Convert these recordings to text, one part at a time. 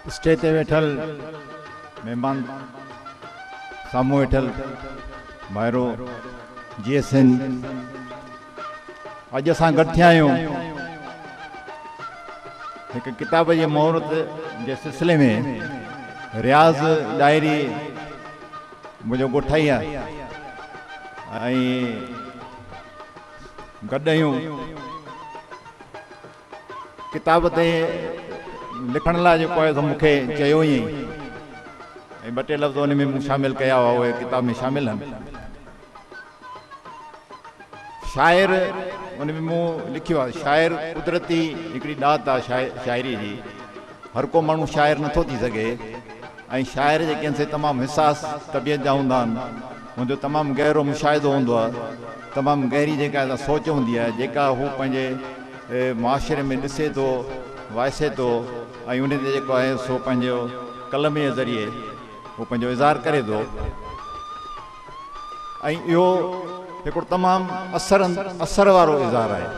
Stage تي ويٺل مهمان، سامهون ويٺل ڀائرو جي ايس اين، اڄ اسان گڏ ٿيا آهيون هڪ ڪتاب جي مهورت جي سلسلي ۾. رياض ڏاهري منهنجو ڳوٺائي آهي ۽ گڏ آهيون. ڪتاب تي لکڻ لاء جيڪو آهي سو مون کي چيو هئائين ۽ ٻه ٽي لفظ ان ۾ مون شامل ڪيا هئا، اهي ڪتاب ۾ شامل آهن. شاعر ان ۾ مون لکيو آهي، شاعر قدرتي هڪڙي ڏات آهي شاعري جي، هر ڪو ماڻهو شاعر نٿو ٿي سگهي ۽ شاعر جيڪي آهن سي تمام حساس طبيعت جا هوندا آهن، هن جو تمام گهرو مشاهدو هوندو آهي، تمام گهري جيڪا سا سوچ هوندي آهي، جيڪا هو پنهنجي معاشري ۾ ڏسي ٿو، وائسي ٿو ۽ ان تي جيڪو آهي سو پنهنجو قلم جي ذريعي هو پنهنجو اظهار ڪري ٿو ۽ اهو هڪڙو تمام اثر اثر وارو اظهار آهي،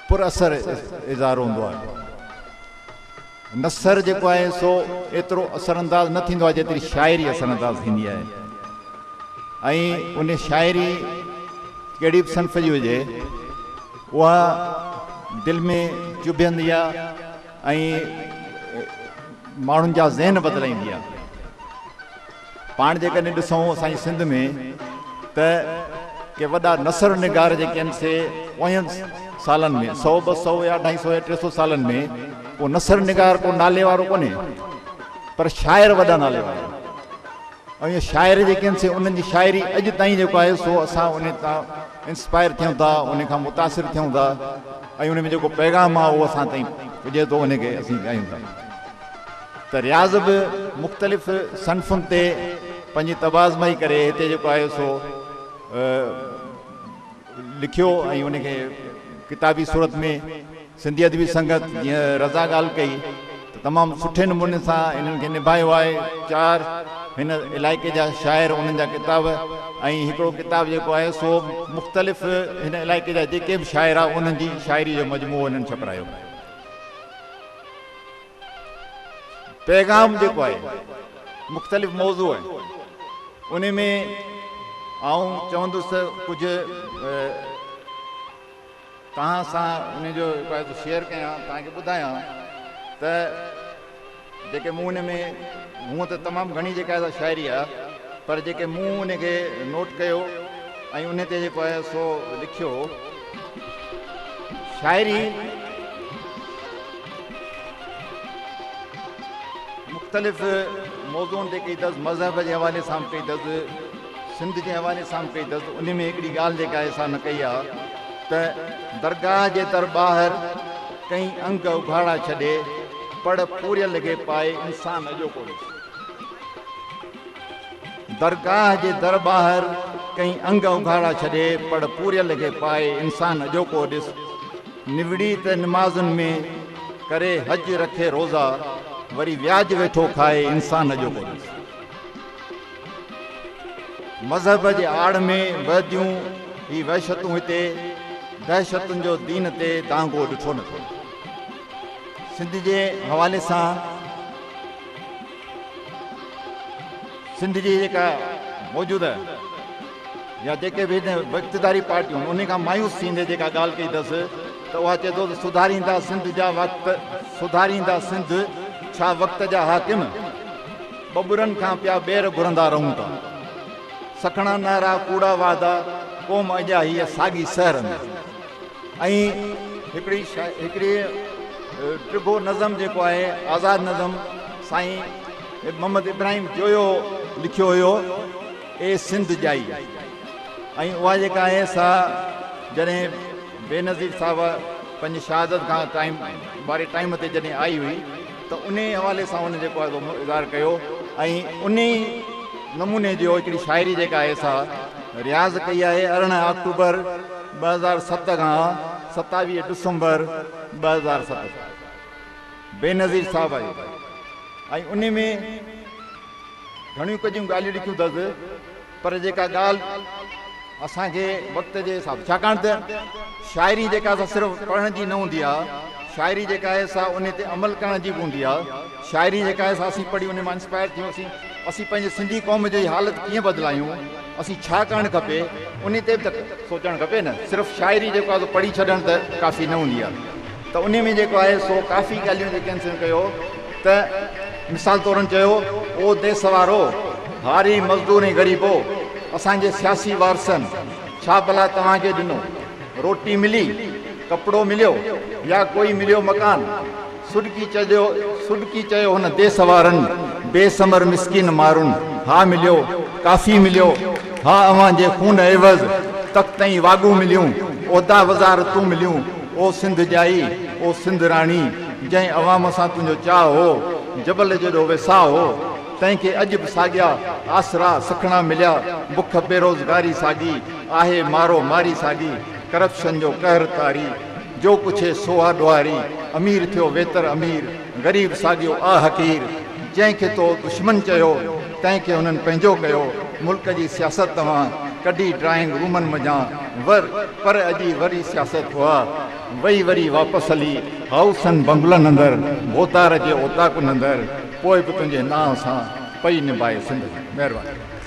پر اثر اظهار هوندو آهي. نثر جيڪو آهي سو ايترو اثر انداز نه ٿيندو آهي جيتري شاعري اثر انداز ٿيندي آهي ۽ ان شاعري ڪهڙي به صنف جي هجي اها دل ۾ چڀيندي آهي ۽ ماڻهن جا ذهن بدلائيندي آهي. پاڻ جيڪڏهن ڏسون اسان جي سنڌ ۾ ته ڪي وڏا نثر نگار جيڪي آهن سي پوين سالن ۾ سو ٻه سو يا اڍائي سو يا 300 سالن ۾ ڪو نثر نگار ڪو نالي وارو ڪونهي، پر شاعر وڏا نالي وارا آهن ۽ اهي شاعر جيڪي آهن سي انهن جي شاعري اڄ تائين جيڪو آهي سو اسان ان تان انسپائر ٿيون ٿا، ان کان متاثر ٿيون ٿا ۽ ان ۾ جيڪو پيغام آهي اهو اسان تائين پڄي ٿو، ان کي اسين ڳايون ٿا. ته رياض به مختلف صنفن تي پنهنجي طبع آزمائي ڪري هتي جيڪو آهي سو لکيو ۽ ان کي ڪتابي صورت ۾ سنڌي ادبي سنگت جيئن رضا ڳالهه ڪئي ته تمام سٺي نموني سان انهن کي نڀايو آهي. چار هن علائقي جا شاعر انهن جا ڪتاب ۽ هڪڙو ڪتاب جيڪو آهي سو مختلف هن علائقي جا جيڪي به شاعر آهن انهن جي شاعري جو مجموعو انهن ڇپرايو. پيغام جيڪو آهي مختلف موضوع آهن ان ۾ آئون چوندس ته ڪجهه توهان سان ان جو جيڪو آهي شيئر ڪيان، توهان کي ٻڌايان ته جيڪي مون ان ۾ هونء ته تمام گهڻي جيڪا آهي شاعري آهي پر جيڪي مون ان کي نوٽ ڪيو ۽ ان تي جيڪو آهي سو لکيو. شاعري مختلف موضوعن تي ڪئي اٿس، مذهب جي حوالي سان به ڪئي اٿس، سنڌ جي حوالي سان به ڪئي اٿس. ان ۾ هڪڙي ڳالهه جيڪا آهي سا نه ڪئي آهي ته درگاهه جي در ٻاهر ڪئين انگ اگهاڙا ڇڏي، پڙ پوريل کي پائي انسان اڄوڪو ڏس. درگاهه جي در ٻاهر ڪئين انگ اگهاڙا ڇڏي، پڙ پوريل کي پائي انسان اڄوڪو ڏس. نوڙي ته نمازن ۾ ڪري حج رکي روزا، وري وياج ويٺو کائي انسان اڄوڪو ڏس. مذهب جي آڙ ۾ وهديون هي وحشتون هتي، دهشتن جو دين تي دانگو ڏٺو نه ٿو. سنڌ جي حوالي سان سنڌ جي جيڪا موجوده يا جيڪي به هن اقتداري پارٽيون آهن انهن کان مايوس ٿيندي جيڪا ڳالهه ڪئي اٿس ته اها چئي ٿو ته سڌاريندا سنڌ جا وقت، سڌاريندا سنڌ ڇا وقت جا حاڪم، ٻٻرن کان پيا ٻير گهرندا رهون ٿا، سکڻا نعرا ڪوڙا وعدا، قوم اڄا هيء ساڳي سحر ۾. ۽ هڪڙي هڪڙي ڊگهو نظم جيڪو آهي آزاد نظم سائين محمد ابراهيم جويو لکيو هيو اي سنڌ ڄائي ۽ اها جيڪا آهي سا جڏهن بينظير صاحب پنهنجي شهادت کان ٽائيم واري ٽائيم تي جڏهن آئي هئي ته انهي حوالي سان هن جيڪو آهي سو اظهار ڪيو ۽ انهي نموني جو هڪڙي شاعري جيڪا آهي سا رياض ڪئي آهي 18 آڪٽوبر 2007 کان 27 ڊسمبر 2007 تائين بينظير صاحب جي ۽ انهي ۾ گهڻيون ڪجهه ڳالهيون لکيون اٿس پر جيڪا ڳالهه اسان کي وقت جي حساب ڇاڪاڻ ته شاعري جيڪا سا صرف پڙهڻ جي نه هوندي آهي. شاعري جيڪا آهي سا ان تي عمل ڪرڻ جي به هوندي آهي. شاعري جيڪا آهي سا اسين پڙهي ان مان انسپائر ٿيون اسين اسين پنهنجي سنڌي قوم جي حالت ڪيئن بدلايون اسين ڇا ڪرڻ کپي ان تي به ته سوچڻ کپي نه صرف شاعري جيڪو آهي سو پڙهي ڇڏڻ ته ڪافي نه هوندي آهي ته ان ۾ جيڪو آهي سو ڪافي ڳالهيون جيڪي آهن سي ڪيو ته مثال طور هن چيو او ديس وارو هاري مزدور ۽ غريبو اسان جي سياسي وارثن ڇا ڀلا توهان کي ڏنو روٽي ملي ڪپڙو مليو يا ڪوئي مليو مڪان؟ سڏڪي چيو سڏڪي چيو هن ديس وارن بي ثمر مسڪين مارن ها مليو ڪافي مليو ها اوهان جي خون عيوض تخت ۽ واڳون مليون عهدا وزارتون مليون او سنڌ ڄائي او سنڌ راڻي جنهن عوام سان تنهنجو چاهه هو جبل جيڏو ويساهه هو تنهن کي اڄ به ساڳيا آسرا سکڻا مليا بک بيروزگاري ساڳي آهي مارو ماري ساڳي ڪرپشن جو قهر طاري، جو پڇي سو آ ڏوهاري، امير ٿيو ويتر امير، غريب ساڳيو آ حقير، جنهن کي تو دشمن چيو، تنهن کي هنن پنهنجو ڪيو، ملڪ جي سياست توهان ڪڍي ڊرائنگ رومن منجهان ور پر اڄي وري سياست اها وئي وري واپس هلي هائوسن بنگلن اندر ڀوتار جي اوطاقن اندر پوء به تنهنجي نانء سان پئي نڀائي سنڌ. مهرباني.